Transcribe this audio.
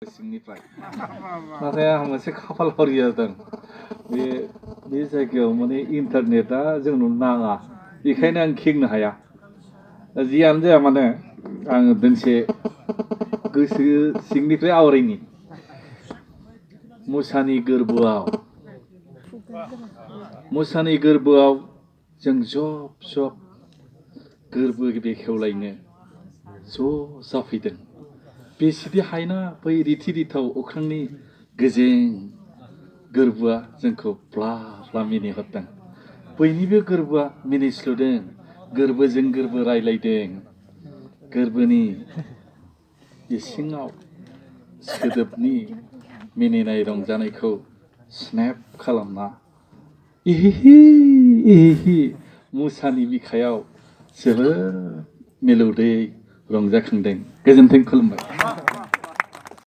सिंनिफ्राय नाथाय आं मोनसे खाफाल हारि जादों बे जायगायाव माने इन्टारनेटआ जोंनाव नाङा बेखायनो आं खेंनो हाया जियानो जाया मानो आङो दोंसे गोसो सिंनिफ्राय आवरायनि मोसानि गोरबोआव जों जब गोरबो बेखेवलायनो ज' जाफैदों बेसिदि हायना बै रिथि रिथाव अख्रांनि गोजों गोरबोआ जोंखौ ब्ला ब्ला मिनिहरदों बयनिबो गोरबोआ मिनिस्लुदों गोरबोजों गोरबो रायलायदों गोरबोनि इसिङाव सोदोबनि मिनिनाय रंजानायखौ स्नेप खालामना इहिहि मुसानि बिखायाव जोबोद मिलौदोयै रंजाखांदों गोजोन्थों खुलुमबाय।